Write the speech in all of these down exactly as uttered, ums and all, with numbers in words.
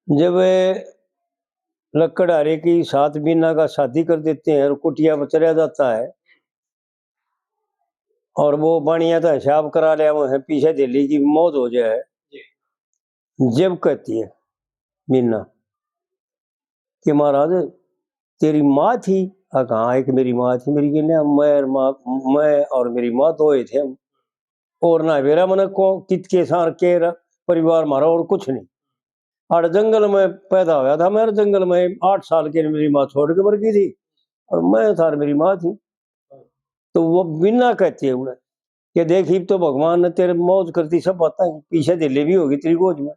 जब लकड़हारे की सात बीना का शादी कर देते हैं और कुटिया पर चला जाता है, और वो बाणिया तो हिसाब करा लिया, वो है पीछे धेली की मौत हो जाए। जब कहती है बीना कि महाराज, तेरी माँ थी? आ कहा, एक मेरी माँ थी, मेरी कहने, मैं और माँ, मैं और मेरी माँ दो ही थे हम। और ना बेरा मने को कित के सार के र-, परिवार मारा और कुछ नहीं। आड़ जंगल में पैदा होया था मैं, जंगल में आठ साल के मेरी माँ छोड़ के मर गई थी और मैं था और मेरी माँ थी। तो वो बिना कहते हुए कि देख, इब तो भगवान ने तेरे मौज कर दी, सब बातें पीछे धेले भी होगी तेरी गोद में।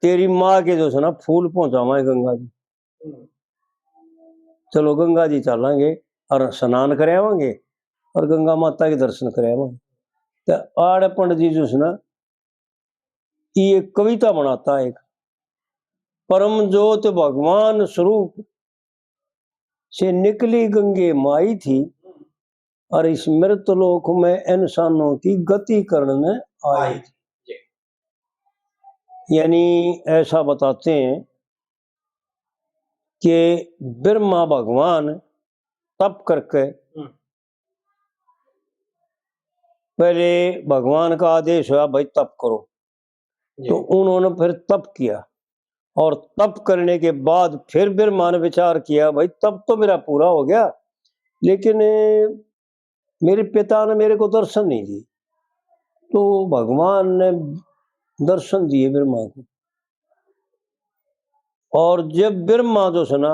तेरी माँ के जो से ना फूल पहुंचावांगे गंगा जी। चलो गंगा जी चलांगे और स्नान करावांगे और गंगा माता के दर्शन करावांगे। तो आड़ पंडित जी जो से ना ये कविता बनाता है एक, परम जोत भगवान स्वरूप से निकली गंगे माई थी और इस मृत लोक में इंसानों की गति करने आई थी। यानी ऐसा बताते हैं कि ब्रह्मा भगवान तप करके हम्म। पहले भगवान का आदेश हुआ, भाई तप करो। जी। तो उन्होंने फिर तप किया और तप करने के बाद फिर ब्रह्मा ने विचार किया, भाई तप तो मेरा पूरा हो गया, लेकिन मेरे पिता ने मेरे को दर्शन नहीं दिए। तो भगवान ने दर्शन दिए ब्रह्मा को। और जब ब्रह्मा जो है ना,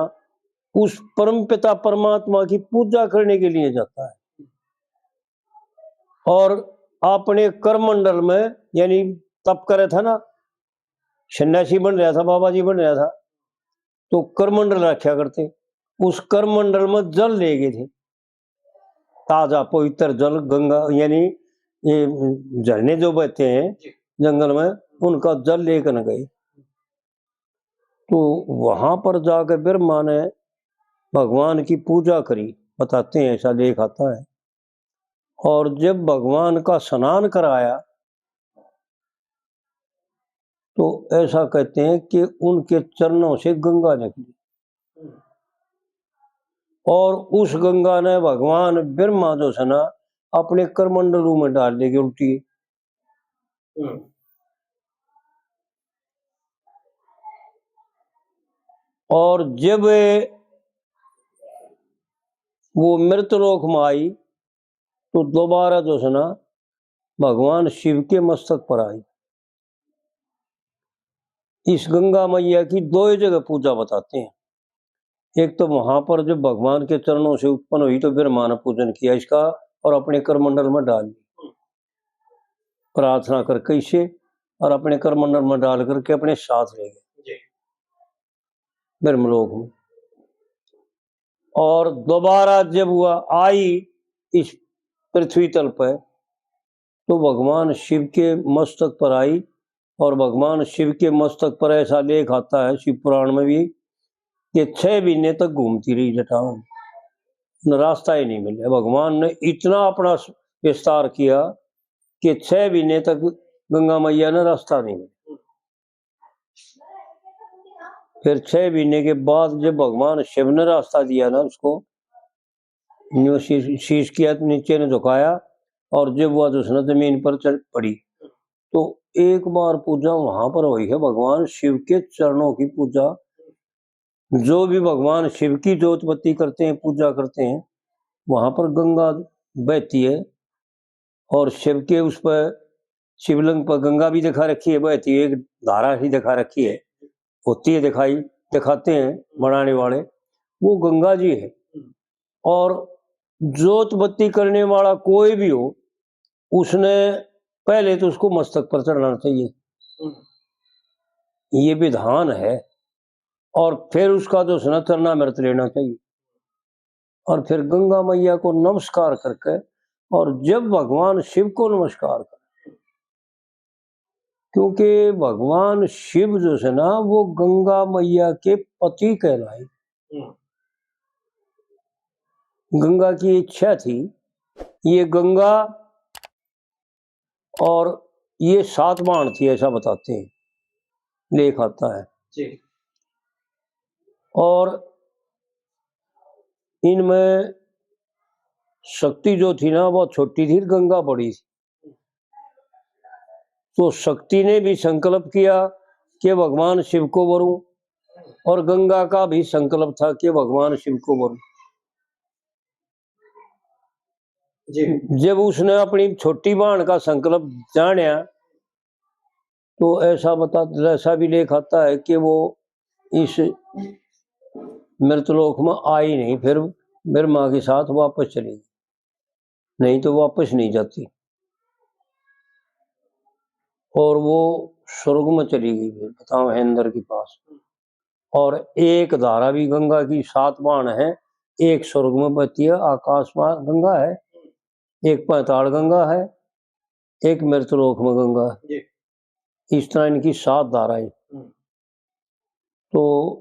उस परम पिता परमात्मा की पूजा करने के लिए जाता है और अपने करमंडल में, यानी तप करे था ना, सन्यासी बन रहा था, बाबा जी बन रहा था, तो करमंडल रखा करते, उस करमंडल में जल ले गए थे, ताजा पवित्र जल, गंगा, यानी ये झरने जो बहते हैं जी। जंगल में, उनका जल लेकर गए। तो वहां पर जाकर ब्रह्मा ने भगवान की पूजा करी, बताते हैं, ऐसा लेख आता है। और जब भगवान का स्नान कराया, तो ऐसा कहते हैं कि उनके चरणों से गंगा निकली और उस गंगा ने भगवान ब्रह्मा जो है ना, अपने करमंडलों में डाल देगी उल्टी। हम्म। और जब वो मृतलोक में आई, तो दोबारा जो है ना, भगवान शिव के मस्तक पर आई। इस गंगा मैया की दो ही जगह पूजा बताते हैं। एक तो वहां पर जब भगवान के चरणों से उत्पन्न हुई, तो ब्रह्मा ने पूजन किया इसका और अपने करमंडल में डाल ली, प्रार्थना करके इसे, और अपने करमंडल में डाल करके अपने साथ ले गए जी। ब्रह्मलोक में। और दोबारा जब वह आई इस पृथ्वी तल पर, तो भगवान शिव के मस्तक पर आई, और भगवान शिव के मस्तक पर ऐसा लेख आता है शिव पुराण में भी, कि छह महीने तक घूमती रही जटाओं, न रास्ता ही नहीं मिला। भगवान ने इतना अपना विस्तार किया कि छह महीने तक गंगा मैया ने रास्ता नहीं मिला। फिर छह महीने के बाद जब भगवान शिव ने रास्ता दिया ना उसको, न्यू शीश, शीश किया नीचे ने झुकाया, और जब वह जो है ना जमीन पर चढ़ पड़ी, तो एक बार पूजा वहां पर हुई है भगवान शिव के चरणों की पूजा। जो भी भगवान शिव की जोत बत्ती करते हैं, पूजा करते हैं, वहां पर गंगा बहती है और शिव के उस पर, शिवलिंग पर गंगा भी दिखा रखी है बहती, एक धारा ही दिखा रखी है, होती है दिखाई, दिखाते हैं बनाने वाले, वो गंगा जी है। और जोत बत्ती करने वाला कोई भी हो, उसने पहले तो उसको मस्तक पर चढ़ना चाहिए, हम्म। ये विधान है। और फिर उसका जो है ना चरणामृत लेना चाहिए, और फिर गंगा मैया को नमस्कार करके, और जब भगवान शिव को नमस्कार करें, क्योंकि भगवान शिव जो है ना, वो गंगा मैया के पति कहलाए। हम्म। गंगा की इच्छा थी, ये गंगा और ये सात बाण थी, ऐसा बताते हैं। लेख आता है। जी। और इनमें शक्ति जो थी ना, वो छोटी थी, गंगा बड़ी थी। तो शक्ति ने भी संकल्प किया कि भगवान शिव को वरूं, और गंगा का भी संकल्प था कि भगवान शिव को वरूं। जी। जब उसने अपनी छोटी बहन का संकल्प जाना, तो ऐसा बता, ऐसा भी लेख आता है कि वो इस मृतलोक में आई नहीं, फिर ब्रह्मा के साथ वापस चली गई, नहीं तो वापस नहीं जाती। और वो स्वर्ग में चली गई, फिर बताओ, इंद्र के पास। और एक धारा भी गंगा की सात बाण है, एक स्वर्ग में बहती है, आकाश में गंगा है, एक पाताल गंगा है, एक मृतलोक में गंगा है। जी। इस तरह इनकी सात धाराएं। हम्म। तो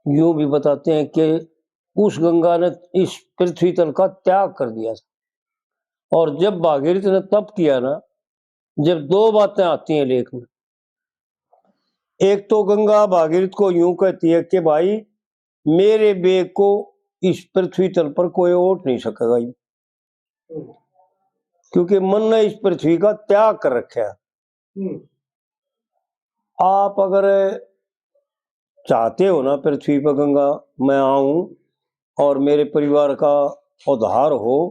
यूं भी बताते हैं कि उस गंगा ने इस पृथ्वी तल का त्याग कर दिया था। और जब भागीरथ ने तप किया ना, जब दो बातें आती हैं लेख में, एक तो गंगा भागीरथ को यूं कहती है कि भाई, मेरे बेग को इस पृथ्वी तल पर कोई ओट नहीं सकेगा, क्योंकि मन ने इस पृथ्वी का त्याग कर रखा है। हम्म। आप अगर चाहते हो ना पृथ्वी पर गंगा मैं आऊं और मेरे परिवार का उद्धार हो,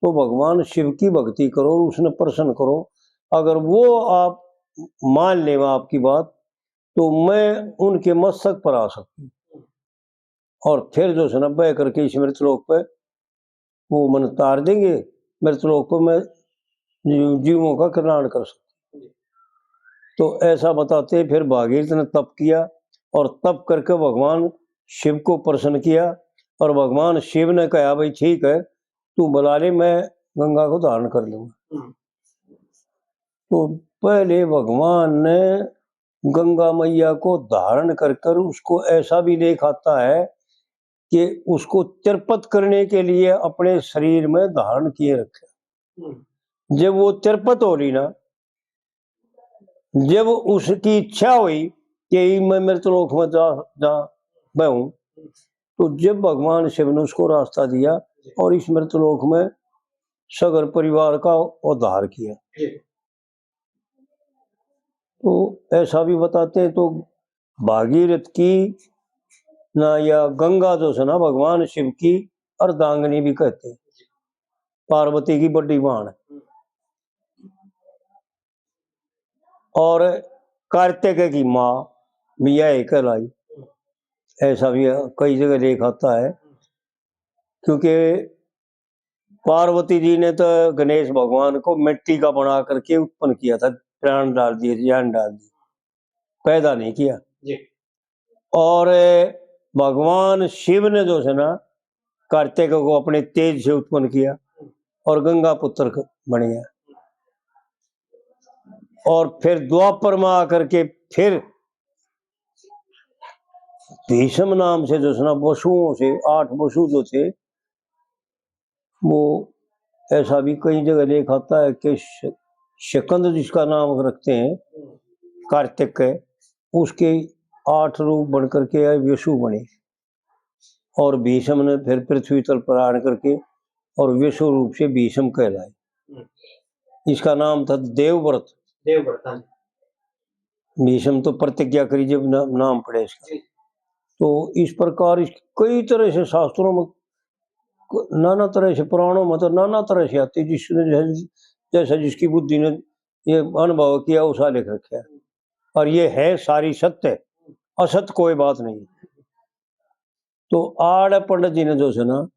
तो भगवान शिव की भक्ति करो और उसने प्रसन्न करो। अगर वो आप मान ले आपकी बात, तो मैं उनके मस्तक पर आ सकूं। और फिर जो है ना, बह करके इस मृतलोक पे वो मन तार देंगे, मृतलोक पे मैं जीव-, जीवों का कल्याण कर सकूं। तो ऐसा बताते फिर भागीरथ ने तप किया और तप करके भगवान शिव को प्रसन्न किया और भगवान शिव ने कहा, भाई ठीक है, तू बुला ले, मैं गंगा को धारण कर लूंगा। हम्म। तो पहले भगवान ने गंगा मैया को धारण कर कर, उसको ऐसा भी लेख आता है कि उसको तिरपत करने के लिए अपने शरीर में धारण किए रखे। हम्म। जब वो तिरपत हो रही ना, जब उसकी इच्छा हुई कि मैं मृतलोक में जा, जा बहूं, तो जब भगवान शिव ने उसको रास्ता दिया और इस मृतलोक में सगर परिवार का उद्धार किया। जी। तो ऐसा भी बताते हैं, तो भागीरथ की ना, या गंगा जो है ना, भगवान शिव की अर्धांगिनी भी कहते हैं, पार्वती की बड़ी बहन। और कार्तिक की माँ भी यही कहलाई, ऐसा भी कई जगह लेख आता है। क्योंकि पार्वती जी ने तो गणेश भगवान को मिट्टी का बना करके उत्पन्न किया था, प्राण डाल दिए, जान डाल दी, पैदा नहीं किया। जी। और भगवान शिव ने जो है ना, कार्तिक को अपने तेज से उत्पन्न किया और गंगा पुत्र क-, बन गया। और फिर द्वापर में आकर के फिर भीष्म नाम से जो है ना, वसुओं से, आठ वसु जो थे, वो ऐसा भी कई जगह लेख आता है कि श-, शकंद जिसका नाम रखते हैं कार्तिक के, उसके आठ रूप बन करके आए, वसु बने। और भीष्म ने फिर पृथ्वी तल पर आन करके और वसु रूप से भीष्म कहलाए। हम्म। इसका नाम था देवव्रत। देवव्रत, हाँ जी। भीष्म तो प्रतिज्ञा करी जब ना-, नाम पड़े इसका। जी। तो इस प्रकार इस कई तरह से शास्त्रों में क-, नाना तरह से, पुराणों में तो नाना तरह से आती, जिसने जैसे, जैसा जिसकी बुद्धि ने ये अनुभव किया, उसा लिख रखा है। और ये है सारी सत्य, असत कोई बात नहीं। तो आड़ पंडित जी ने जो है ना,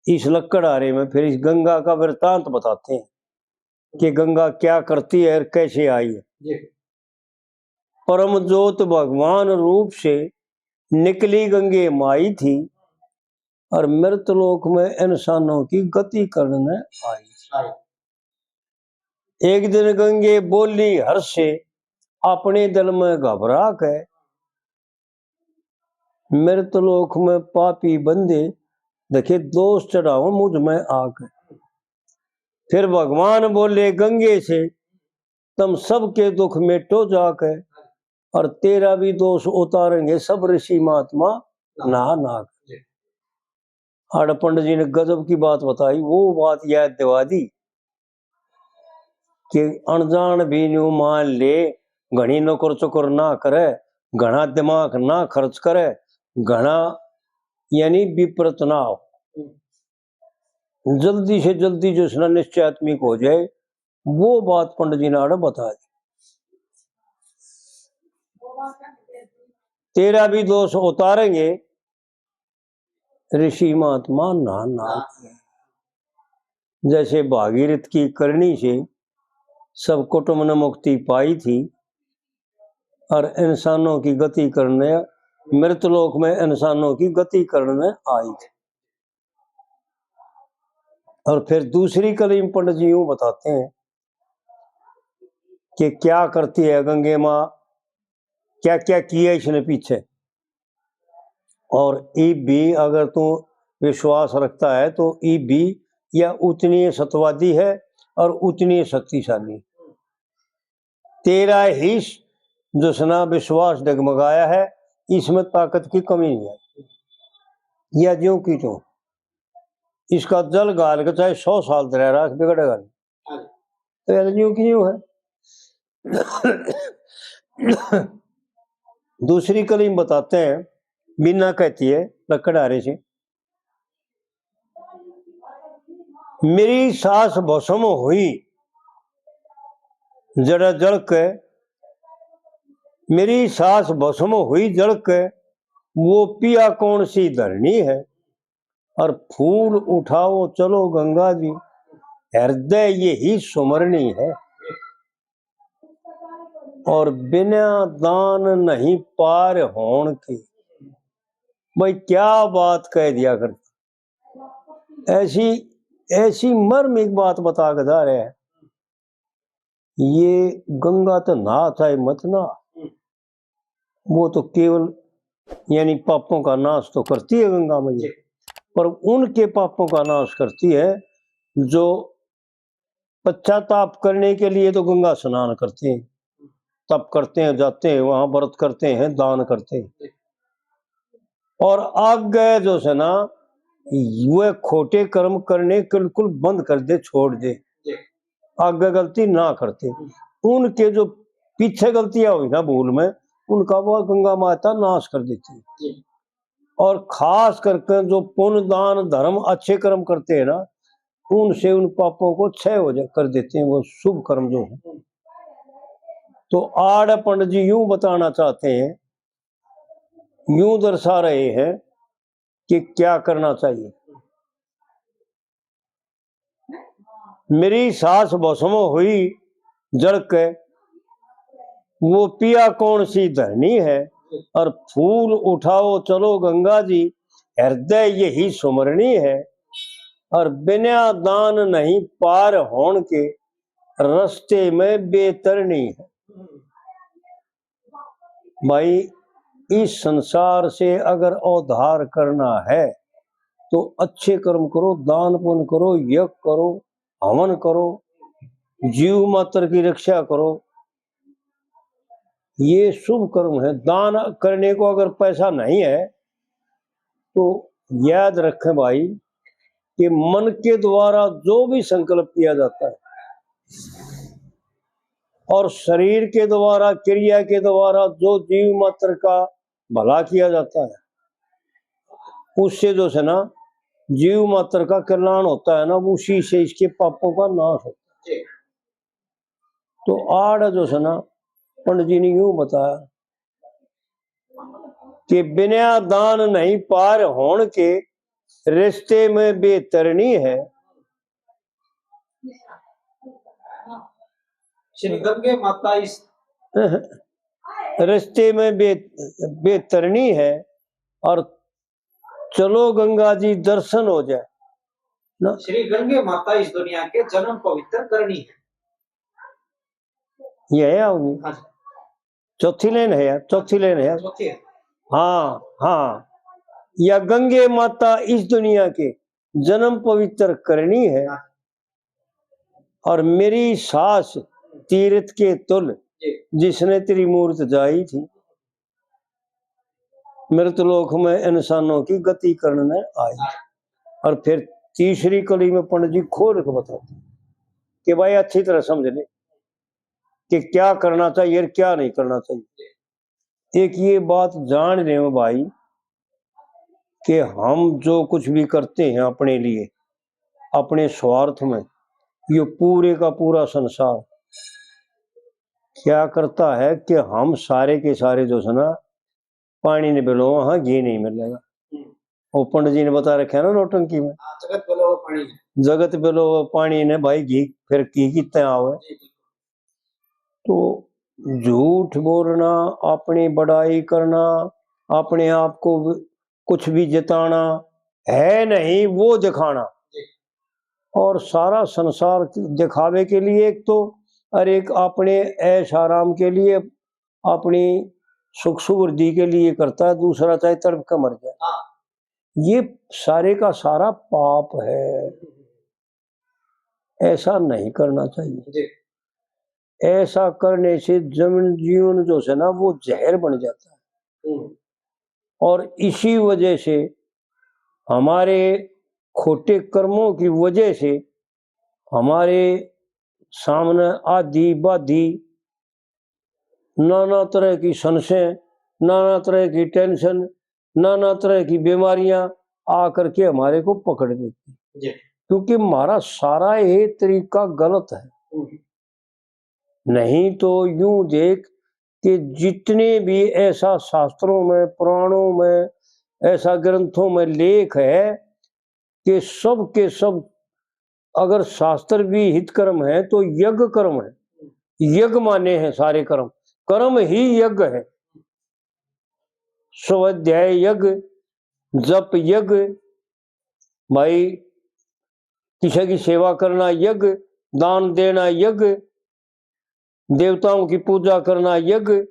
इस लक्कड़हारे में फिर इस गंगा का वृत्तांत बताते हैं कि गंगा क्या करती है और कैसे आई है। जी। परम जोत भगवान रूप से निकली गंगे माई थी, और मृतलोक में इंसानों की गति करने आई। आई। एक दिन गंगे बोली हर्ष से, अपने दिल में घबरा के, मृतलोक में पापी बंदे, देखे दोष चढ़ाओ मुझ में आके। फिर भगवान बोले गंगे से, तुम सबके दुख मेटो जाके। और तेरा भी दोष उतारेंगे सब ऋषि महात्मा नहा नहा कर। आड़े पंडित जी ने गजब की बात बताई, वो बात याद दिवा दी कि अनजान भी न्यू मान ले, घणी नौकर चौकर ना करे, घणा दिमाग ना खर्च करे, घणा यानी विपरीत ना हो, जल्दी से जल्दी जो है ना निश्चयात्मिक हो जाए। वो बात पंडित जी ने आड़े बता दी। तेरा भी दोष उतारेंगे ऋषि महात्मा नहा नहा के। जैसे भागीरथ की करनी से सब कुटुंब ने मुक्ति पाई थी और इंसानों की गति करने, मृतलोक में इंसानों की गति करने आई थी। और फिर दूसरी कली में पंडित जी यूं बताते हैं कि क्या करती है गंगे माँ, क्या क्या किया इसने पीछे। और इब भी अगर तू विश्वास रखता है तो इब भी यह उतनी ही सत्यवादी है और उतनी ही शक्तिशाली। तेरा ही स-, जो है ना विश्वास डगमगाया है, इसमें ताकत की कमी नहीं है। या ज्यों की त्यों, इसका जल गाल के चाहे सौ साल धरा रख, बिगड़ेगा नहीं। तो यार यूं की यूं है। दूसरी कली में बताते हैं, बीना कहती है लकड़हारे से, मेरी सास भस्म हुई जड़ा जल के, मेरी सास भस्म हुई जल के, वो पिया कौन सी धरनी है। और फूल उठाओ चलो गंगा जी, हृदय यही सुमरनी है। और बिना दान नहीं पार होण की। भाई, क्या बात कह दिया करता। ऐसी, ऐसी मर्मिक बात बता के जा रहे हैं। ये गंगा तो नहा चाहे मत नहा, वो तो केवल यानी पापों का नाश तो करती है गंगा मैया, पर उनके पापों का नाश करती है जो पश्चाताप करने के लिए तो गंगा स्नान करते हैं, तप करते हैं, जाते हैं वहां, व्रत करते हैं, दान करते हैं, और आगे जो है ना, वह खोटे कर्म करने बिल्कुल बंद कर दे, छोड़ दे, आगे गलती ना करते। उनके जो पीछे गलतियां हुई ना भूल में, उनका वो गंगा माता नाश कर देती है। और खास करके जो पुण्य, दान, धर्म, अच्छे कर्म करते हैं ना, उनसे उन पापों को क्षय हो जा, कर देते हैं, वो शुभ कर्म जो है। तो आड़ पंडित जी यूं बताना चाहते हैं, यूं दर्शा रहे हैं कि क्या करना चाहिए। मेरी सास भस्म हुई जल के, वो पिया कौन सी धरनी है। और फूल उठाओ चलो गंगा जी, हृदय यही सुमरनी है। और बिना दान नहीं पार होण के, रस्ते में बेतरनी है। भाई, इस संसार से अगर उद्धार करना है तो अच्छे कर्म करो, दान पुण्य करो, यज्ञ करो, हवन करो, जीव मात्र की रक्षा करो। ये शुभ कर्म है। दान करने को अगर पैसा नहीं है तो याद रखें भाई कि मन के द्वारा जो भी संकल्प किया जाता है और शरीर के द्वारा, क्रिया के द्वारा जो जीव मात्र का भला किया जाता है, उससे जो है ना जीव मात्र का कल्याण होता है ना, उसी से इसके पापों का नाश होता है। तो आड़ जो है ना पंडित जी ने यूं बताया कि बिना दान नहीं पार होण के, रिश्ते में बेतरनी है। श्री गंगे माता इस रिश्ते में बे-, बेतरनी है और चलो गंगा जी दर्शन हो जाए ना। श्री गंगे माता इस दुनिया के जन्म पवित्र करनी है। ये है आओगी। हाँ जी। चौथी लाइन है यार, चौथी लाइन है यार। चौथी है। हाँ, हाँ। या गंगे माता इस दुनिया के जन्म पवित्र करनी है। हाँ। और मेरी सास तीर्थ के तुल जिसने तेरी मूरत जाई थी, मृतलोक में इंसानों की गति करने आई। और फिर तीसरी कली में पंडित जी खोल के बताते कि भाई, अच्छी तरह समझ ले कि क्या करना चाहिए और क्या नहीं करना चाहिए। एक ये बात जान लें भाई, कि हम जो कुछ भी करते हैं अपने लिए, अपने स्वार्थ में, ये पूरे का पूरा संसार क्या करता है कि हम सारे के सारे जो है ना, पानी ने बिलो, हाँ, घी नहीं मिलेगा। वो पंडित जी ने बता रखा है ना नौटंकी में, हाँ, जगत बिलो पानी ने। जगत बिलो पानी ने भाई, घी फिर घी कितने आवे? तो झूठ बोलना, अपनी बड़ाई करना, अपने आप को कुछ भी जताना है नहीं, वो दिखाना। और सारा संसार दिखावे के लिए एक तो, और एक अपने ऐश आराम के लिए, अपनी सुख समृद्धि के लिए करता है, दूसरा चाहे तड़प के मर जाए। हाँ। ये सारे का सारा पाप है। ऐसा नहीं करना चाहिए। जी। ऐसा करने से जन जीवन जो है ना, वो जहर बन जाता है। हम्म। और इसी वजह से, हमारे खोटे कर्मों की वजह से हमारे सामने आधी बाधी नाना तरह की संशय, नाना तरह की टेंशन, नाना तरह की बीमारियां आ करके हमारे को पकड़ लेती। जी। क्योंकि हमारा सारा ये तरीका गलत है। हम्म। नहीं तो यूं देख कि जितने भी ऐसा शास्त्रों में, पुराणों में, ऐसा ग्रंथों में लेख है कि सब के सब, अगर शास्त्र भी हित कर्म है तो यज्ञ कर्म है, यज्ञ माने हैं सारे कर्म, कर्म ही यज्ञ है। स्वाध्याय यज्ञ, जप यज्ञ, भाई किसी की सेवा करना यज्ञ, दान देना यज्ञ, देवताओं की पूजा करना यज्ञ,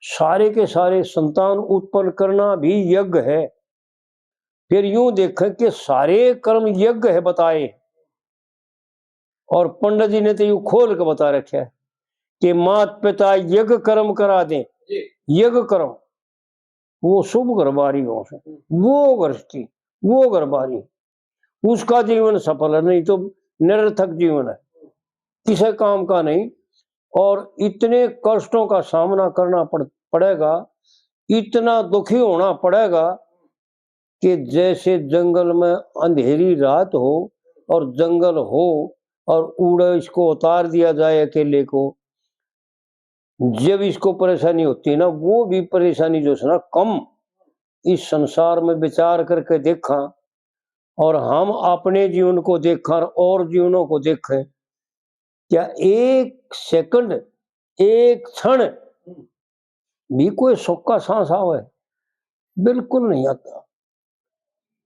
सारे के सारे संतान उत्पन्न करना भी यज्ञ है। फिर यूं देखें कि सारे कर्म यज्ञ है बताए, और पंडित जी ने तो यूं खोल के बता रखा है कि मात पिता यज्ञ कर्म करा दें। जी। यज्ञ कर्म, वो शुभ घर बारी हो से, हम्म। वो गृहस्थी, वो घर बारी, उसका जीवन सफल है, नहीं तो निरर्थक जीवन है, किसी काम का नहीं। और इतने कष्टों का सामना करना पड़, पड़ेगा, इतना दुखी होना पड़ेगा कि जैसे जंगल में अंधेरी रात हो और जंगल हो और उड़े इसको उतार दिया जाए अकेले को। जब इसको परेशानी होती है ना, वो भी परेशानी जो है ना कम, इस संसार में विचार करके देखा और हम अपने जीवन को देखा और जीवनों को देखें, क्या एक सेकंड, एक क्षण भी कोई सुख का सांस आवे? बिल्कुल नहीं आता।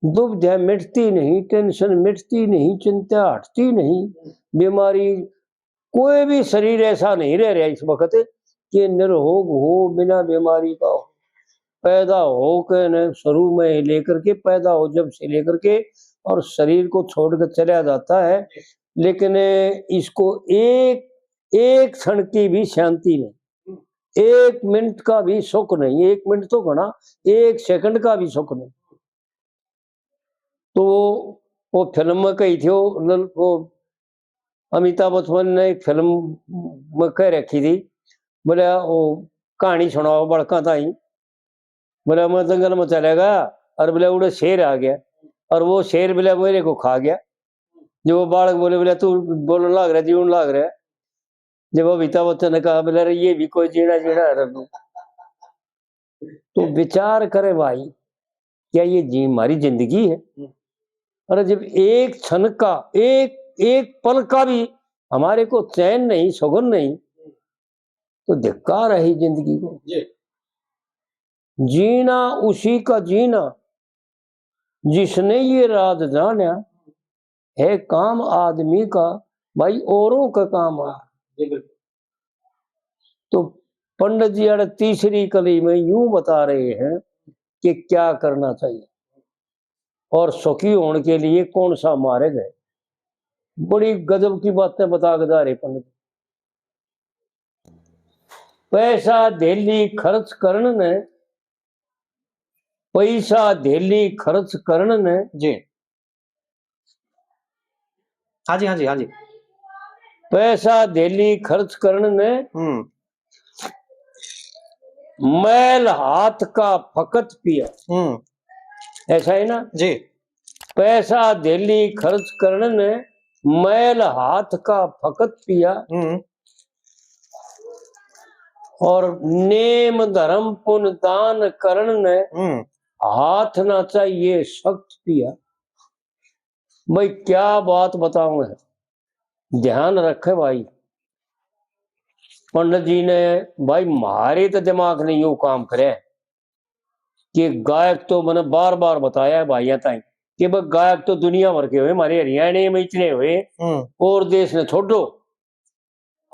दुविधा मिटती नहीं, टेंशन मिटती नहीं, चिंता हटती नहीं, बीमारी, कोई भी शरीर ऐसा नहीं रह रहा इस वक्त कि निरोग हो, बिना बीमारी का हो। पैदा हो के न शुरू में लेकर के, पैदा हो जब से लेकर के, और शरीर को छोड़ के चला जाता है, लेकिन इसको एक, एक क्षण की भी शांति नहीं, एक मिनट का भी सुख नहीं, एक मिनट तो घना, एक सेकंड का भी सुख नहीं। तो वो, वो फिल्म में कही थी, वो लल-, वो अमिताभ बच्चन ने एक फिल्म में कह रखी थी, बोले, "वो कहानी सुनाओ बड़का ताई।" बोले, "मैं जंगल में चला गया और बोले उड़े शेर आ गया और वो शेर बोले मेरे को खा गया।" जो वो बालक बोले, बोले, "तू बोलने लाग रहा, जीवन लाग रहा।" जब अमिताभ बच्चन ने कहा, बोले, "अरे, ये भी कोई जीना जीना है रे तू।" तो विचार करे भाई, क्या ये जी हमारी जिंदगी है? हम्म। अरे, जब एक क्षण का, एक, एक पल का भी हमारे को चैन नहीं, सुगन नहीं, तो धिक्कार है ही जिंदगी को। जी। जीना उसी का जीना, जिसने ये राज जाना, है काम आदमी का, भाई, औरों का काम आ। जी, बिल्कुल। तो पंडित जी अरे तीसरी कली में यूं बता रहे हैं कि क्या करना चाहिए और सुखी होने के लिए कौन सा मार्ग है। बड़ी गजब की बातें बता के जा रहे पंडित। पैसा धेली खर्च करण ने, पैसा धेली खर्च करण ने, जी। हाँ जी, हाँ जी, हाँ जी। पैसा धेली खर्च करण ने, हम्म। मैल हाथ का फकत पिया। हम्म। ऐसा है ना? जी। पैसा धेली खर्च करण ने, मैल हाथ का फकत पिया। हम्म। और नेम धर्म पुण्य दान करण ने, हम्म। हाथ ना चाहिए सख्त पिया। भाई, क्या बात बताऊं है, ध्यान रखे भाई। पंडित जी ने, भाई, म्हारे तो दिमाग ने यूं काम करे कि गायक तो मैंने बार बार बताया है भाइयां ताई कि भाई, गायक तो दुनिया भर के हुए, हमारे हरियाणा में इतने हुए, हम्म। और देश ने छोड़ो,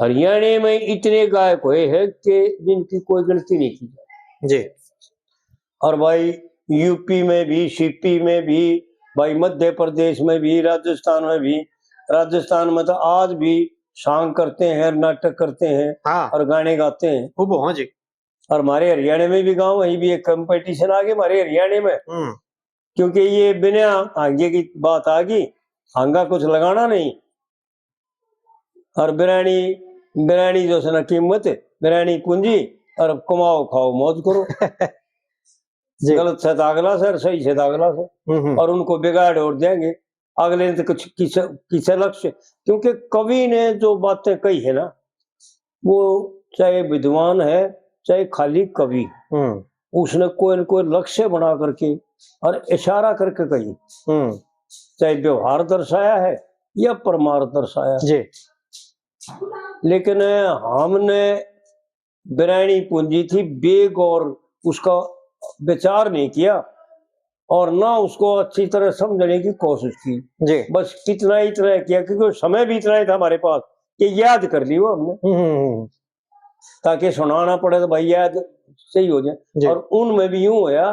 हरियाणा में इतने गायक हुए हैं कि जिनकी कोई गिनती नहीं की जाए। जी। और भाई, यूपी में भी, सीपी में भी, भाई, मध्य प्रदेश में भी, राजस्थान में भी, राजस्थान में तो आज भी सांग करते हैं, नाटक करते हैं, हाँ। और गाने गाते हैं। खूब, हाँ जी। और हमारे हरियाणा में भी गांव, वहीं भी एक कंपटीशन आ गए हमारे हरियाणा में। हम्म। क्योंकि ये बिना हांगे की बात आ गई, हांगा कुछ लगाना नहीं। और बिरानी, बिरानी जो से ना कीमत, बिरानी पूंजी, और कमाओ खाओ मौज करो। जी। गलत से तो अगला से, और सही से तो अगला से। हम्म, हम्म। और उनको बिगाड़ और देंगे। अगले ने तो कुछ किसे, किसे लक्ष्य, क्योंकि कवि ने जो बातें कही है ना, वो चाहे विद्वान है, चाहे खाली कवि, हम्म। उसने कोई न कोई लक्ष्य बना करके और इशारा करके कही। हम्म। चाहे व्यवहार दर्शाया है या परमार्थ दर्शाया है। जी। लेकिन हमने बिरानी पूंजी थी, बेगौर उसका विचार नहीं किया और ना उसको अच्छी तरह समझने की कोशिश की। जी। बस कितना इतना किया, क्योंकि उस समय भी इतना ही था हमारे पास कि याद कर ली वो हमने, हम्म, हम्म, हम्म। ताकि सुनाना पड़े तो भाई याद सही हो जाए। जी। और उनमें भी यूं होया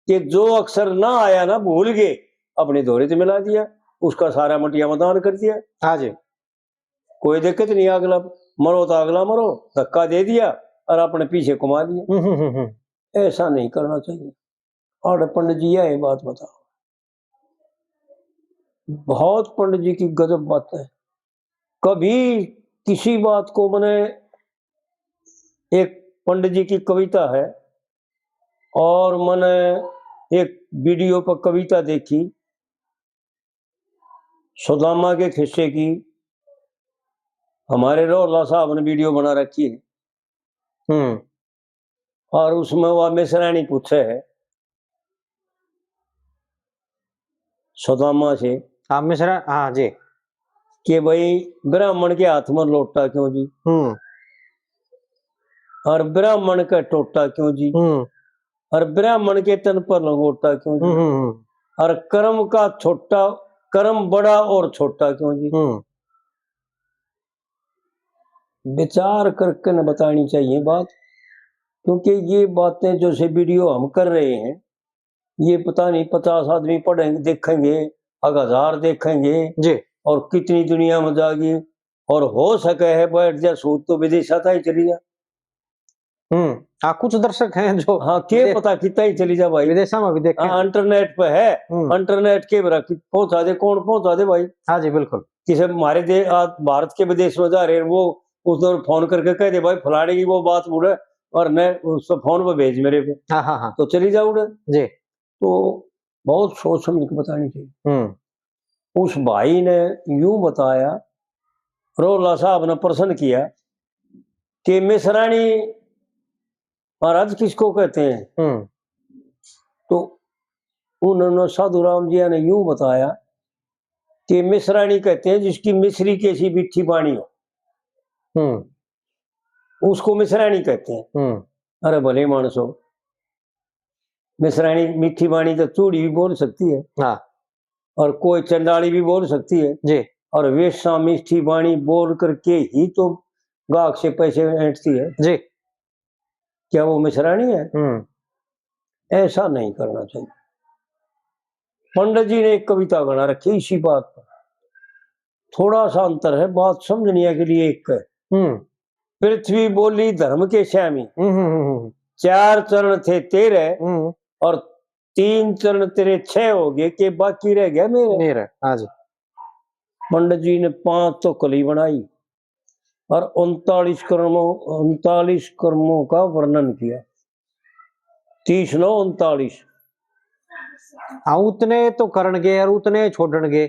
कि जो अक्षर ना आया ना, भूल गए, अपनी धोरे से मिला दिया, उसका सारा मटिया में दान कर दिया। हाँ जी। कोई दिक्कत नहीं, अगला मरो तो अगला मरो, धक्का दे दिया और अपने पीछे कमा लिया। हम्म, हम्म, हम्म, हम्म। ऐसा नहीं करना चाहिए। और पंडित जी, यह बात बताओ, बहुत पंडित जी की गजब बात है। कभी किसी बात को मैंने, एक पंडित जी की कविता है और मैंने एक वीडियो पर कविता देखी सुदामा के किस्से की, हमारे रोहला साहब ने वीडियो बना रखी है। हम्म। और उसमें वह मिसरानी पूछे है सुदामा से, हाँ, मिसरा-, हाँ जी। कि भाई, ब्राह्मण के हाथ में लोटा क्यों जी? हम्म। और ब्राह्मण का टोटा क्यों जी? हम्म। और ब्राह्मण के तन पर लंगोटा क्यों जी? हम्म, हम्म, हम्म। और कर्म का छोटा, कर्म बड़ा और छोटा क्यों जी? हम्म। विचार करके न बतानी चाहिए बात, क्योंकि ये बातें जो से वीडियो हम कर रहे हैं, ये पता नहीं पचास आदमी पढ़ेंगे, देखेंगे, अग हजार देखेंगे जी। और कितनी दुनिया में जागी। और हो सके है बैठ जा सूत तो विदेशा ताई चली जा। हम्म, हाँ, कुछ दर्शक हैं जो हाँ, के विदे-, पता कितना ही चली जा भाई। विदेशा में भी देखें। हाँ, इंटरनेट पे है, हम्म। इंटरनेट के बरा कि पहुंचा दे, कौन पहुंचा दे भाई? हाँ जी, बिल्कुल। किसे हमारे दे-, आ, भारत के विदेश में जा रहे हैं, वो उस दौर फोन करके कह दे, "भाई, फलाने की वो बात बोले और ने उसको फोन पे भेज मेरे पे।" हाँ, हाँ, हाँ। तो चली जा उड़े। जी। तो बहुत सोच समझ के बतानी चाहिए। हम्म। उस भाई ने यूं बताया, रोहला साहब ने प्रश्न किया कि मिसरानी महाराज किसको कहते हैं? हम्म। तो उन्होंने, साधु राम जी ने यूं बताया कि मिसरानी कहते हैं जिसकी मिश्री कैसी मीठी बाणी हो, हम्म। उसको मिसरानी कहते हैं। हम्म। अरे भले मानस हो, मिसरानी मीठी बाणी तो चूड़ी भी बोल सकती है। हाँ। और कोई चंडाली भी बोल सकती है। जी। और वेश्या मीठी बाणी बोल करके ही तो गाहक से पैसे ऐंठती है। जी। क्या वो मिसरानी है? हम्म। ऐसा नहीं करना चाहिए। पंडित जी ने एक कविता बना रखी इसी बात पर, थोड़ा सा अंतर है, बात समझने के लिए एक है। हम्म। पृथ्वी बोली धर्म के स्वामी। हम्म, हम्म, हम्म, हम्म। चार चरण थे तेरे हम्म। और तीन चरण तेरे छह हो गए, के बाकी रह गया मेरे। मेरे, हाँ जी। पंडित जी ने पांच तो कली बनाई और उनतालीस कर्मों, उनतालीस कर्मों का वर्णन किया। तीस नौ उनतालीस। हाँ, उतने तो करण गए और उतने छोड़न गए।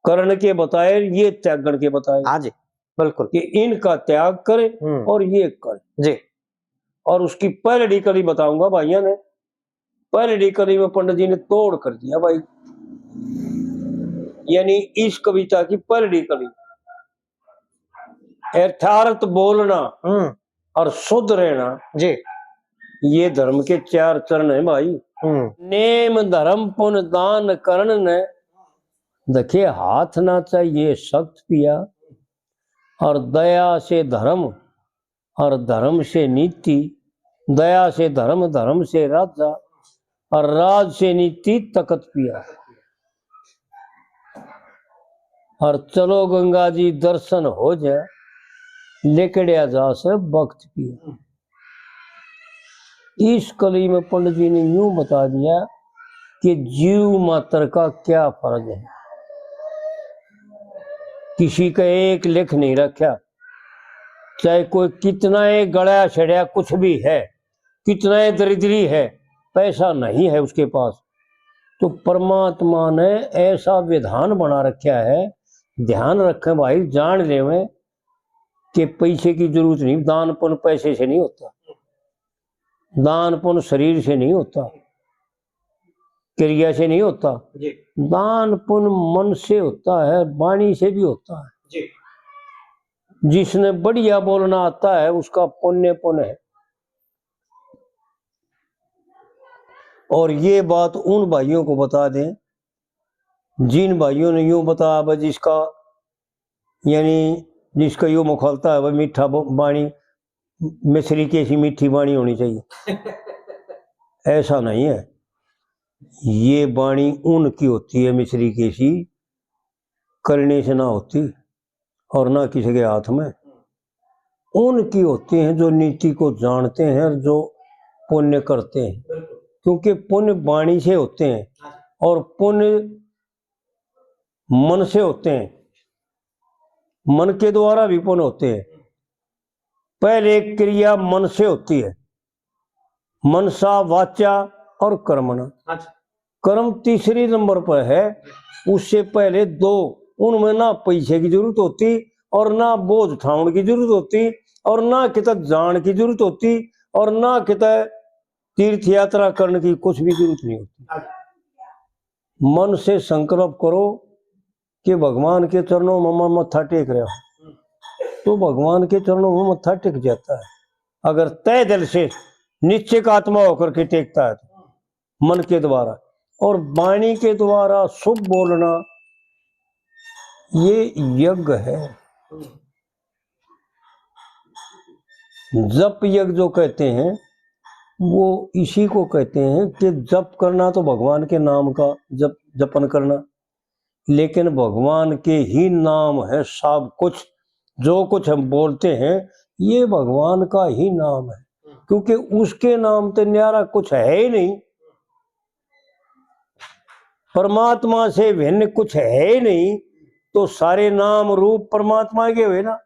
करण के बताए, ये त्यागण के बताए। हाँ जी, बिल्कुल। कि इनका त्याग करे हम्म। और ये करे। जी। और उसकी पहली कली बताऊंगा भाइयों ने, पहली कली में पंडित जी ने तोड़ कर दिया भाई, यानी इस कविता की पहली कली। यथार्थ बोलना हम्म। और शुद्ध रहना। जी। ये धर्म के चार चरण है भाई। हम्म। नेम धर्म पुन दान करण ने, देखे हाथ ना चाहिए सख्त पिया, और दया से धर्म और धर्म से नीति, दया से धर्म, धर्म से राजा, और राज से नीति तकत पिया। और चलो गंगा जी दर्शन हो जाए, लिकड़या जा से भक्त पिया। इस कली में पंडित जी ने यूं बता दिया कि जीव मात्र का क्या फर्ज है। किसी का एक लेख नहीं रखा, चाहे कोई कितना ही गला सड़या कुछ भी है, कितना ही दरिद्री है, पैसा नहीं है उसके पास, तो परमात्मा ने ऐसा विधान बना रखा है। ध्यान रखें भाई, जान लेवें कि पैसे की जरूरत नहीं, दान पुण्य पैसे से नहीं होता, दान पुण्य शरीर से नहीं होता, क्रिया से नहीं होता। जी। दान पुण्य मन से होता है, वाणी से भी होता है। जी। जिसने बढ़िया बोलना आता है, उसका पुण्य पुण्य है। और ये बात उन भाइयों को बता दें, जिन भाइयों ने यूं बताया, "भाई, जिसका, यानी जिसका यो मुखौलता है, वह मीठा ब-, बाणी, मिश्री की ऐसी मीठी बाणी होनी चाहिए।" ऐसा नहीं है। ये बाणी उनकी होती है, मिश्री की ऐसी करने से ना होती और ना किसी के हाथ में। उनकी होती हैं जो नीति को जानते हैं और जो पुण्य करते हैं, क्योंकि पुण्य बाणी से होते हैं और पुण्य मन से होते हैं, मन के द्वारा भी पुण्य होते हैं। पहले क्रिया मन से होती है, मनसा, वाचा और कर्मणा। अच्छा। कर्म तीसरी नंबर पर है, उससे पहले दो, उनमें ना पैसे की जरूरत होती और ना बोझ ठावण की जरूरत होती और ना किते जान की जरूरत होती और ना किते तीर्थ यात्रा करने की कुछ भी जरूरत नहीं होती। अच्छा। मन से संकल्प करो कि भगवान के चरणों में मैं मत्था टेक रहा हूं, तो भगवान के चरणों में मत्था टिक जाता है। अगर तय दिल से निश्चय का आत्मा होकर के टेकता है, तो मन के द्वारा और वाणी के द्वारा शुभ बोलना, ये यज्ञ है। जप यज्ञ जो कहते हैं, वो इसी को कहते हैं कि जप करना तो भगवान के नाम का जप, जपन करना, लेकिन भगवान के ही नाम है सब कुछ। जो कुछ हम बोलते हैं, ये भगवान का ही नाम है, क्योंकि उसके नाम ते न्यारा कुछ है ही नहीं, परमात्मा से भिन्न कुछ है ही नहीं, तो सारे नाम रूप परमात्मा के हुए ना।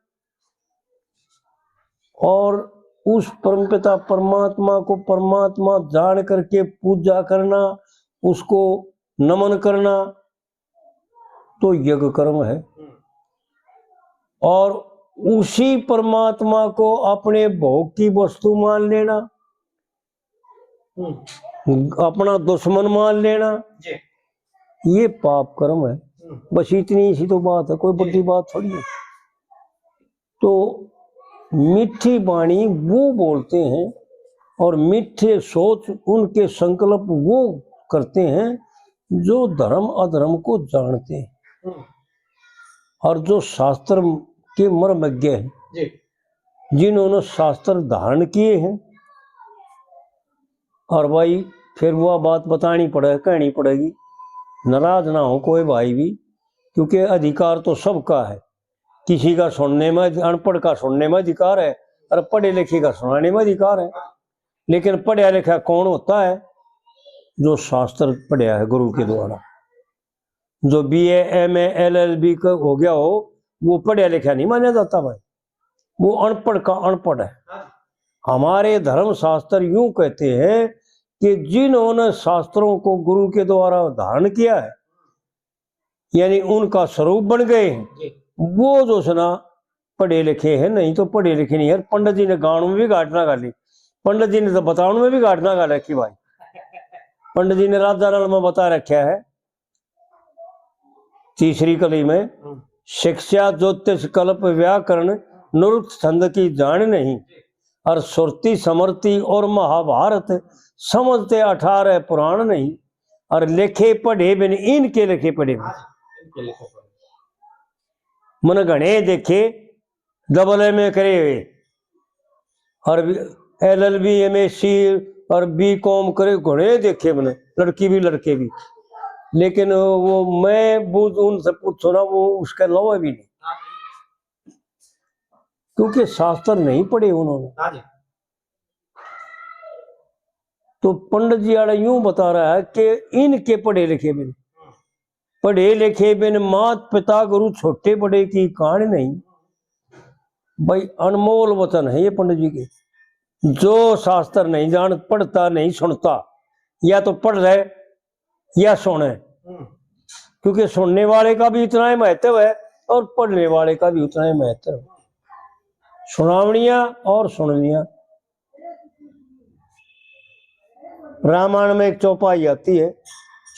और उस परमपिता परमात्मा को परमात्मा जान करके पूजा करना, उसको नमन करना, तो यज्ञ कर्म है। और उसी परमात्मा को अपने भोग की वस्तु मान लेना, हम्म। अपना दुश्मन मान लेना, जी। ये पाप कर्म है। हम्म। बस इतनी सी तो बात है, कोई जी। बड़ी बात थोड़ी है। तो मीठी बाणी वो बोलते हैं और मीठे सोच, उनके संकल्प वो करते हैं जो धर्म अधर्म को जानते हैं। हम्म। और जो शास्त्र के मर्मज्ञ हैं, जी। जिन्होंने शास्त्र धारण किए हैं। और भाई, फिर वह बात बतानी पड़े, कहनी पड़ेगी, नाराज ना हो कोई भाई भी, क्योंकि अधिकार तो सबका है। किसी का सुनने में, अनपढ़ का सुनने में अधिकार है और पढ़े लिखे का सुनाने में अधिकार है। लेकिन पढ़ा लिखा कौन होता है? जो शास्त्र पढ़ा है गुरु के द्वारा। जो B A, M A, L L B का हो गया हो, वो पढ़ा लिखा नहीं माना जाता भाई, वो अनपढ़ का अनपढ़ है। हमारे धर्म शास्त्र यूं कहते हैं कि जिन्होंने शास्त्रों को गुरु के द्वारा धारण किया है, यानी उनका स्वरूप बन गए हैं, वो जो है ना पढ़े लिखे हैं। नहीं तो पढ़े लिखे नहीं है। पंडित जी ने गाण में भी घाट ना घाली, पंडित जी ने तो बताण में भी घाट ना घाल रखी भाई। पंडित जी ने राधा नाल में बता रखा है तीसरी कली में, शिक्षा ज्योतिष कल्प व्याकरण नृत्य छंद की जाण नहीं, और सुरती समरती और महाभारत समझते अठारह पुराण नहीं, और लिखे पढ़े बिन इनके लिखे पढ़े बिन। मन घणे देखे डबल एम ए करे हुए, और L L B, M S C और बी कॉम करे, घणे देखे मैंने, लड़की भी लड़के भी। लेकिन वो मैं वो उनसे पूछो ना, वो उसके अलावा भी नहीं, क्योंकि शास्त्र नहीं पढ़े उन्होंने। तो पंडित जी वाला यूं बता रहा है कि इनके पढ़े लिखे बिन, पढ़े लिखे बिन मात पिता गुरु छोटे बड़े की कान नहीं। भाई, अनमोल वचन है ये पंडित जी के। जो शास्त्र नहीं जान, पढ़ता नहीं, सुनता, या तो पढ़ रहे या सुने, क्योंकि सुनने वाले का भी इतना ही महत्व है और पढ़ने वाले का भी उतना ही महत्व है। सुनावनिया और सुननिया। रामायण में एक चौपाई आती है,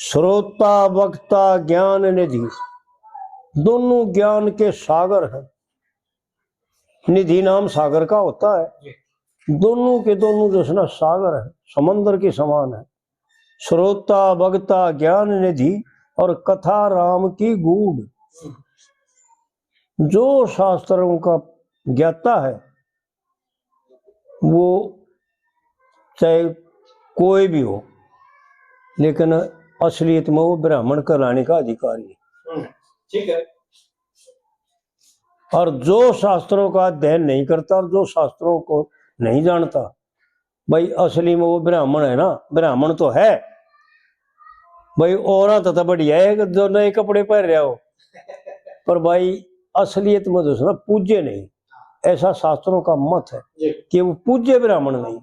श्रोता वक्ता ज्ञान निधि, दोनों ज्ञान के सागर हैं। निधि नाम सागर का होता है। दोनों के दोनों जो है ना सागर है, समंदर के समान है। श्रोता वक्ता ज्ञान निधि और कथा राम की गूढ़। जो शास्त्रों का ज्ञाता है, वो चाहे कोई भी हो, लेकिन असलियत में वो ब्राह्मण कहलाने का अधिकारी है। ठीक है। और जो शास्त्रों का अध्ययन नहीं करता और जो शास्त्रों को नहीं जानता, भाई, असली में वो ब्राह्मण है ना, ब्राह्मण तो है भाई, औरां तो बढ़िया है जो नए कपड़े पहन रहा हो, पर भाई, असलियत में तो ना पूज्य नहीं। ऐसा शास्त्रों का मत है कि वो पूज्य ब्राह्मण नहीं।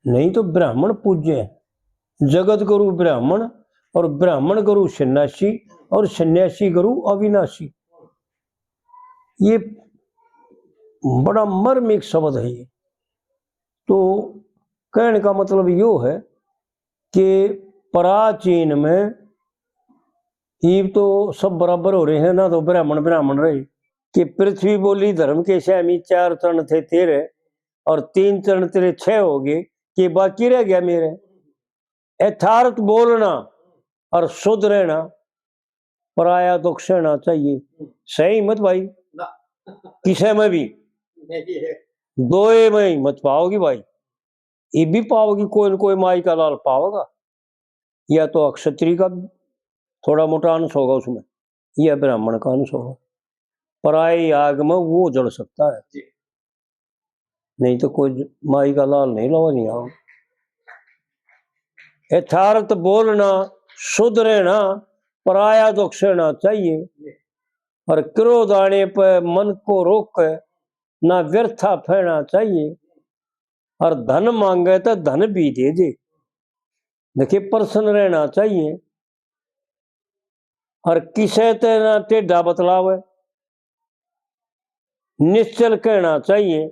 नहीं तो ब्राह्मण पूज्य है। जगत गुरु ब्राह्मण और ब्राह्मण गुरु सन्यासी और सन्यासी गुरु अविनाशी। ये बड़ा मर्मिक शब्द है ये। तो कहने का मतलब यो है कि प्राचीन में इब तो सब बराबर हो रहे हैं ना, तो ब्राह्मण ब्राह्मण रहे कि पृथ्वी बोली धर्म के स्वामी, चार चरण थे तेरे और तीन चरण तेरे छह हो गए, कि बाकी रह गया मेरे। यथार्थ बोलना और शुद्ध रहना, पराया दुख सहना चाहिए। सही मत भाई, किसे में भी दोए में ही मत पाओगी भाई। ये भी पाओगी, कोई न कोई माई का लाल पाओगा। या तो अक्षत्री का थोड़ा मोटा अंश होगा उसमें, या ब्राह्मण का अंश होगा। पराई आग में वो जल सकता है, नहीं तो कोई माई का लाल नहीं लावा नहीं आओ। यथार्थ बोलना, शुद्ध रहना, पराया दुख सहना चाहिए। और क्रोध आने पे मन को रोक, ना व्यर्था फैना चाहिए। और धन मांगे तो धन भी दे दे। देखिए, प्रसन्न रहना चाहिए। और किसे ते ना टेढ़ा बतलावे, निश्चल कहना चाहिए।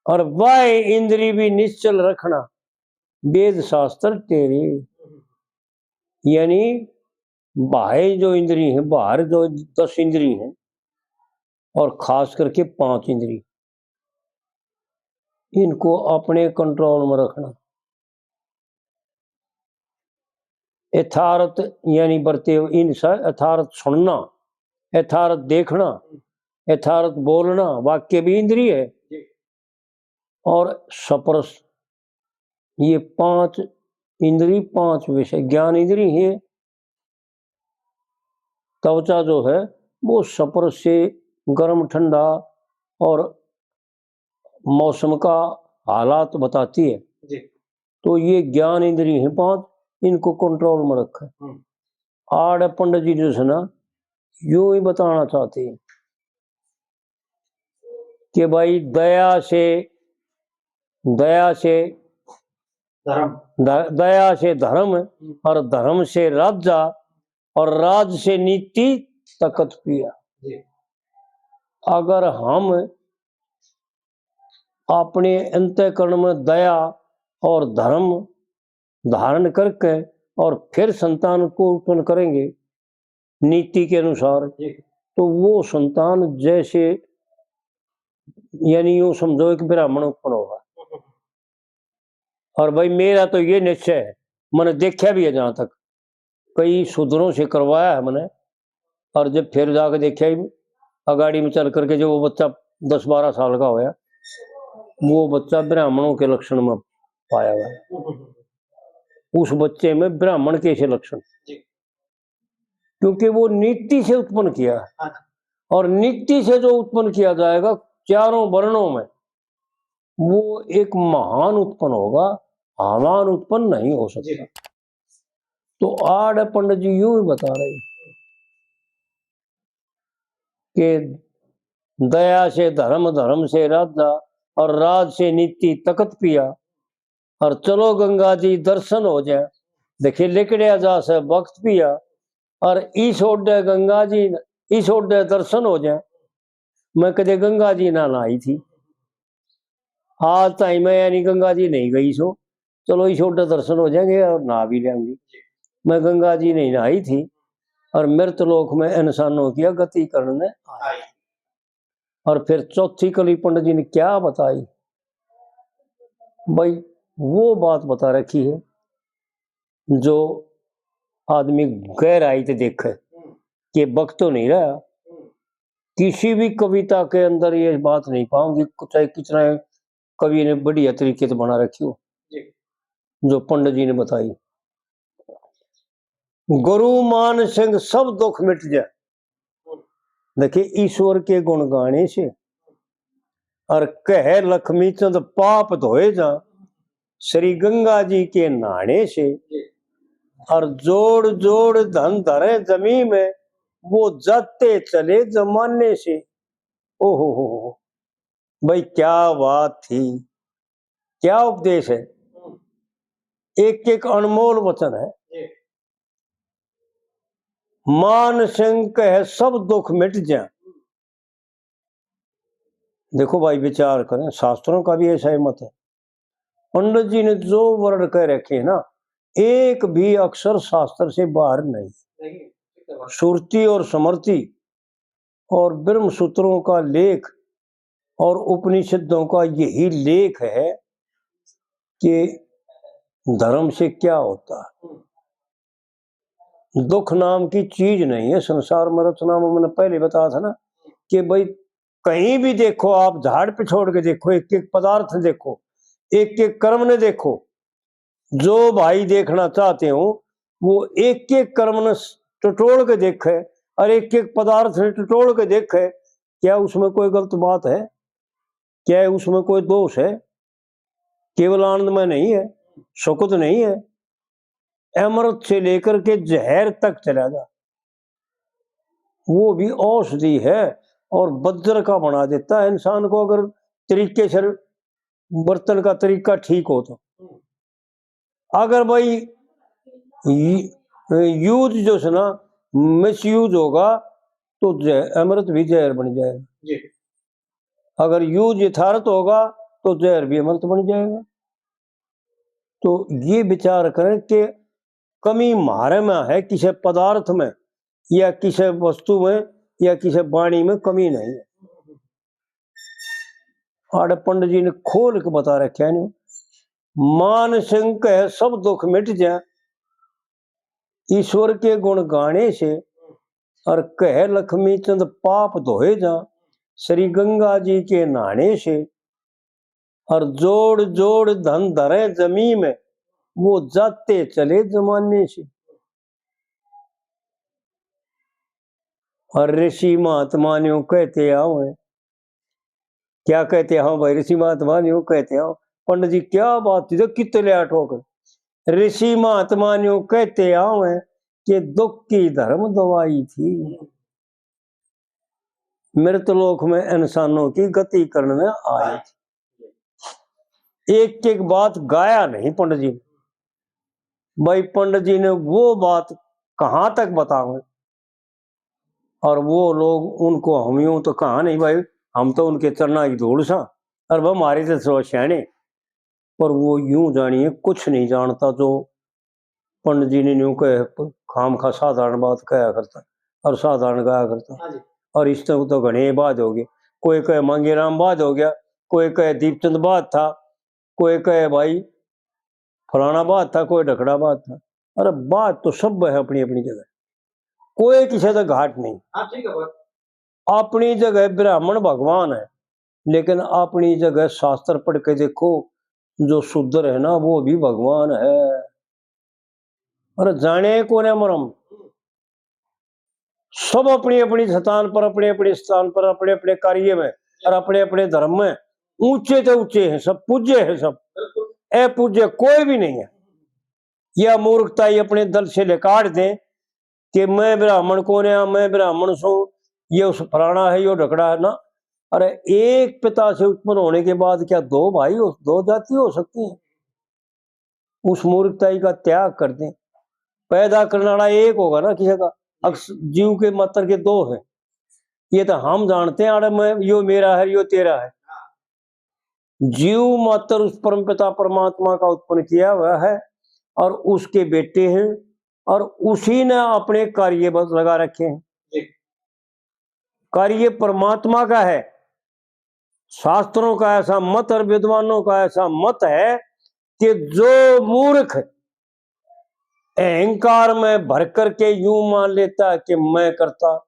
और बाह्य इंद्री भी निश्चल रखना, वेद शास्त्र तेरे। यानी बाह्य जो इंद्री है, बाहर जो दस इंद्री हैं, और खास करके पांच इंद्री, इनको अपने कंट्रोल में रखना। यथार्थ यानी बरते हुए इनसे यथार्थ सुनना, यथार्थ देखना, यथार्थ बोलना, वाक्य भी इंद्री है। और स्पर्श, ये पांच इंद्री, पांच विषय। ज्ञान इंद्री है, त्वचा जो है, वो स्पर्श से गर्म ठंडा और मौसम का हालात बताती है। जी। तो ये ज्ञान इंद्रिय हैं पांच, इनको कंट्रोल में रखे। हम्म। आड़े पंडित जी जो है ना, यूं ही बताना चाहते हैं कि भाई, दया से, दया से धर्म। द-, दया से धर्म, हम्म। और धर्म से राजा, और राज से नीति तकत पिया। जी। अगर हम अपने अंतःकरण में दया और धर्म धारण करके और फिर संतान को उत्पन्न करेंगे नीति के अनुसार, जी। तो वो संतान जैसे, यानी यूं समझो, एक ब्राह्मण उत्पन्न होगा। और भाई, मेरा तो ये निश्चय है, मैंने देखा भी है, जहां तक कई शूद्रों से करवाया है मैंने, और जब फिर जाके देखा ही, अगाड़ी में चल करके जो वो बच्चा दस बारह साल का होया, वो बच्चा ब्राह्मणों के लक्षण में पाया हुआ है। उस बच्चे में ब्राह्मण के से लक्षण, जी। क्योंकि वो नीति से उत्पन्न किया है। हाँ। और नीति से जो उत्पन्न किया जाएगा चारों वर्णों में, वो एक महान उत्पन्न होगा, आवान उत्पन्न नहीं हो सकता। जी। तो आड़े पंडित जी यूं ही बता रहे कि दया से धर्म, धर्म से राजा, और राज से नीति तकत पिया, और चलो गंगा जी दर्शन हो जाए। देखिए, लिकड़िया जा से वक्त पिया, और इस ओडे गंगा जी, इस ओडे दर्शन हो जाए। मैं कदे गंगा जी ना नहाई थी, आज ताई मैं यानी गंगा जी नहीं गई सो, चलो इस ओडे दर्शन हो जाएंगे और नहा भी लेंगे। मैं गंगा जी नहीं नहाई थी, और मृत लोक में इंसानों की गति करने आई। और फिर चौथी कली पंडित जी ने क्या बताई भाई, वो बात बता रखी है जो आदमी गहराई से देखे कि वक्त तो नहीं रहा। किसी भी कविता के अंदर ये बात नहीं पाऊंगी, चाहे कितना कवि ने बढ़िया तरीके से बना रखी हो, जी। जो पंडित जी ने बताई, गुरु मान सिंह सब दुख मिट जाए। देखिए, ईश्वर के गुण गाने से, और कह लक्ष्मी चंद पाप धोए जा, श्री गंगा जी के नहाने से, और जोड़ जोड़ धन धरे जमी में, वो जाते चले जमाने से। ओहो हो हो, भाई क्या बात थी, क्या उपदेश है, एक एक अनमोल वचन है। जी। मान सिंह कहे सब दुख मिट जाए। देखो भाई, विचार करें, शास्त्रों का भी ऐसा ही मत है। पंडित जी ने जो वर्ण कह रखे हैं ना, एक भी अक्षर शास्त्र से बाहर नहीं। नहीं, ठीक है बात। श्रुति और स्मृति और ब्रह्म सूत्रों का लेख और उपनिषदों का यही लेख है कि धर्म से क्या होता है। दुख नाम की चीज नहीं है संसार में। रचना में मैंने पहले बताया था ना कि भाई, कहीं भी देखो, आप झाड़ पे छोड़ के देखो, एक एक पदार्थ देखो, एक एक कर्म ने देखो, जो भाई देखना चाहते हो, वो एक एक कर्म ने टटोल के देखे और एक एक पदार्थ ने टटोल के देखे। क्या उसमें कोई गलत बात है? क्या उसमें कोई दोष है? केवल आनंदमय नहीं है, सुखद नहीं है? अमृत से लेकर के जहर तक चला जा, वो भी औषधि है और वज्र का बना देता है इंसान को, अगर तरीके से बर्तन का तरीका ठीक हो तो। अगर भाई यूज जो है ना, मिसयूज होगा, तो जह-, अमृत भी जहर बन जाएगा। जी। अगर यूज यथार्थ होगा, तो जहर भी अमृत बन जाएगा। तो ये विचार करें कि कमी म्हारे में है, किसी पदार्थ में या किसी वस्तु में या किसी वाणी में कमी नहीं है। आड़े पंडित जी ने खोल के बता रखे हैं, मान सिंह कहे सब दुख मिट जाए, ईश्वर के गुण गाने से, और कहे लक्ष्मी चंद पाप धोए जा, श्री गंगा जी के नहाने से, और जोड़ जोड़ धन धरे जमी में, वो जाते चले जमाने से। और ऋषि महात्मा न्यू कहते आओ है। क्या कहते आओ भाई? ऋषि महात्मा न्यू कहते आओ। पंडित जी, क्या बात थी, तो कितने लिया ठोक। ऋषि महात्मा न्यू कहते आओ है कि दुख की धर्म दवाई थी। मृतलोक में इंसानों की गति करने में आई थी। एक एक बात गाया नहीं पंडित जी ने। भाई, पंडित जी ने वो बात कहाँ तक बताओ, और वो लोग उनको, हम यूं तो कहा नहीं भाई, हम तो उनके चरणा की धूल सा, और वह हमारे से सो सियाणे। पर वो यूं जानिए कुछ नहीं जानता जो पंडित जी ने न्यू कहे, खाम खा साधारण बात कहा करता और साधारण गाया करता। हाँ जी। और इस तक तो घणे बात हो गए। कोई कहे मांगेराम बात हो गया, कोई कहे दीपचंद बात था, कोई कहे भाई फलाना बात था, कोई ढकड़ा बात था। अरे, बात तो सब है अपनी अपनी जगह, कोई किसी का घाट नहीं। हाँ, ठीक है बात। अपनी जगह ब्राह्मण भगवान है, लेकिन अपनी जगह शास्त्र पढ़ के देखो, जो शूद्र है ना, वो भी भगवान है। अरे, जाने कोने मरम, सब अपनी अपनी स्थान पर, अपने अपने स्थान पर, अपने अपने कार्य में और अपने अपने धर्म में ऊंचे से ऊंचे हैं, सब पूज्य हैं, सब। बिल्कुल। अपूज्य कोई भी नहीं है। यह मूर्खता ही अपने दल से निकाल दें कि मैं ब्राह्मण कोन्या, मैं ब्राह्मण सूं, ये उस फलाना है, यो ढकड़ा है ना। अरे, एक पिता से उत्पन्न होने के बाद क्या दो भाई हो, दो जाति हो सकती है? उस मूर्खताई का त्याग कर दें। पैदा करने वाला एक होगा ना किसी का, अक्स-, जीव के मात्र के दो हैं। ये तो हम जानते हैं, अरे मैं, यो मेरा है, यो तेरा है। जीव मात्र उस परमपिता परमात्मा का उत्पन्न किया हुआ है और उसके बेटे हैं, और उसी ने अपने कार्य बस लगा रखे हैं। जी। कार्य परमात्मा का है। शास्त्रों का ऐसा मत और विद्वानों का ऐसा मत है कि जो मूर्ख अहंकार में भर करके यूं मान लेता है कि मैं करता,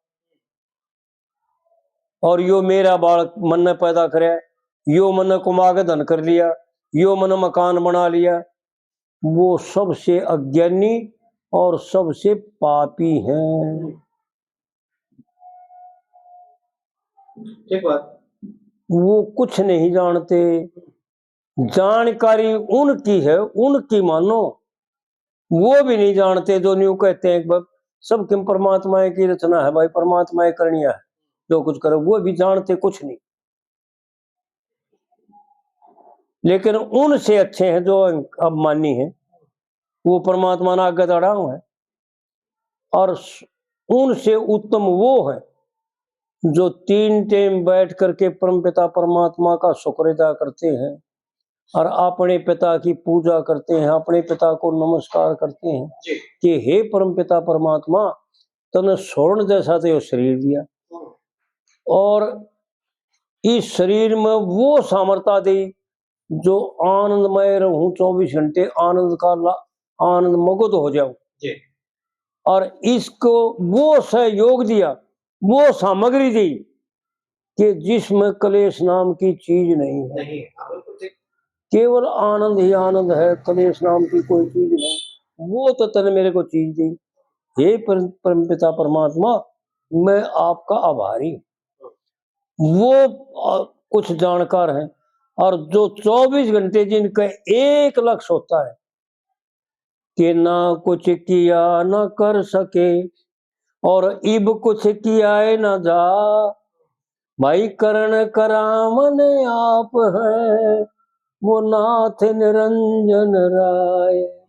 और यो मेरा बालक मन्ने पैदा करे, यो मन्ने कमा के धन कर लिया, यो मन्ने मकान बना लिया, वो सबसे अज्ञानी और सबसे पापी हैं। ठीक बात। वो कुछ नहीं जानते। जानकारी उनकी है, उनकी मानो। वो भी नहीं जानते जो न्यू कहते हैं कि भाई, सब किम परमात्मा की रचना है भाई, परमात्मा ही करनी है जो कुछ करे, वो भी जानते कुछ नहीं। लेकिन उनसे अच्छे हैं जो अभिमानी हैं, वो परमात्मा ना आगे तड़ाव है। और उनसे उत्तम वो है जो तीन टाइम बैठ करके परमपिता परमात्मा का शुक्र अदा करते हैं और अपने पिता की पूजा करते हैं, अपने पिता को नमस्कार करते हैं जी। कि हे परमपिता परमात्मा, तने स्वर्ण जैसा तो यो शरीर दिया हम्म। और इस शरीर में वो सामर्थ्य दी जो आनंदमय रहूं, चौबीस घंटे आनंद का ला-, आनंद मगध हो जाऊं। जी। और इसको वो सहयोग दिया, वो सामग्री दी कि जिसमें कलेश नाम की चीज नहीं है। नहीं, हाँ, बिल्कुल ठीक। केवल आनंद ही आनंद है, कलेश नाम की कोई चीज नहीं। वो तो तने मेरे को चीज दी। हे पर-, परमपिता परमात्मा, मैं आपका आभारी हूँ। वो, अ, कुछ जानकार हैं, और जो चौबीस घंटे जिनका एक लक्ष्य होता है कि ना कुछ किया ना कर सके, और इब कुछ किया है ना जा, भाई करण करावन आप है, वो नाथ निरंजन राय।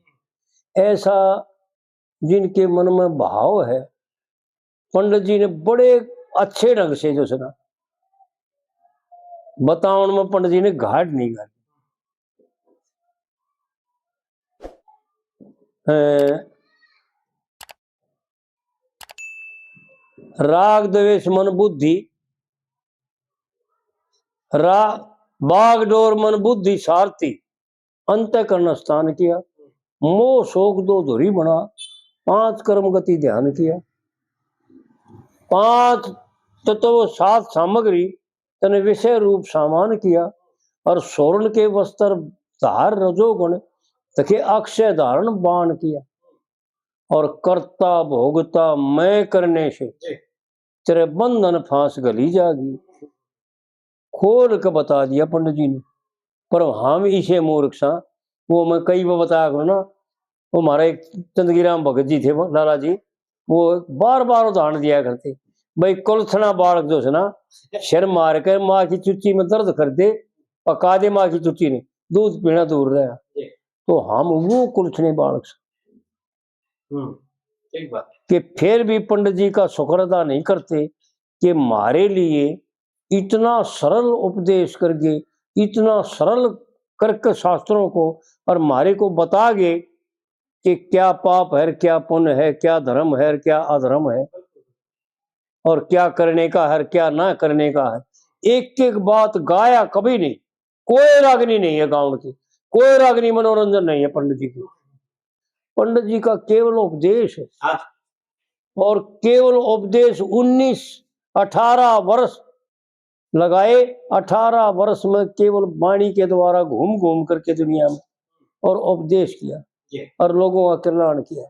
ऐसा जिनके मन में भाव है, पंडित जी ने बड़े अच्छे ढंग से जो है ना बतावन में पंडित जी ने घाट नहीं घाटी। अ, राग द्वेष मन बुद्धि, रा-, बागडोर मन बुद्धि सारथी, अंतःकरण स्थान किया, मोह शोक दो धुरी बना, पांच कर्म गति ध्यान किया, पांच तत्व सात सामग्री तने विषय रूप सामान किया, और सोरण के वस्त्र धार रजोगुण तके अक्षय धारण बाण किया, और कर्ता भोगता मैं करने से जी। तेरे बंधन फांस घली जागी। खोल के बता दिया पंडित जी ने। पर हम इसे मूर्ख सा, वो मैं कई बार बताया करूँ ना, वो हमारा एक चंदगीराम भगत जी थे, वो लाला जी, वो बार बार उदाहरण दिया करते, भाई, कुलथना बालक जो है ना, सिर मार कर माँ की चुच्ची में दर्द कर दे, पका दे माँ की चुच्ची ने, दूध पीना दूर रहा। तो हम वो कुलथने बालक से हम्म, ठीक बात। कि फिर भी पंडित जी का शुक्र अदा नहीं करते कि हमारे लिए इतना सरल उपदेश करके, इतना सरल करके शास्त्रों को, और हमारे को बता गए कि क्या पाप है, क्या पुण्य है, क्या धर्म है, क्या अधर्म है, और क्या करने का है, क्या ना करने का है। एक एक बात गाया कभी नहीं। कोई रागनी नहीं है गाउण की, कोई रागनी मनोरंजन नहीं है पंडित जी की। पंडित जी का केवल उपदेश है। हाँ। और केवल उपदेश उन्नीस, अठारह वर्ष लगाए, अठारह वर्ष में केवल वाणी के द्वारा घूम घूम करके दुनिया में और उपदेश किया ये। और लोगों का कल्याण किया।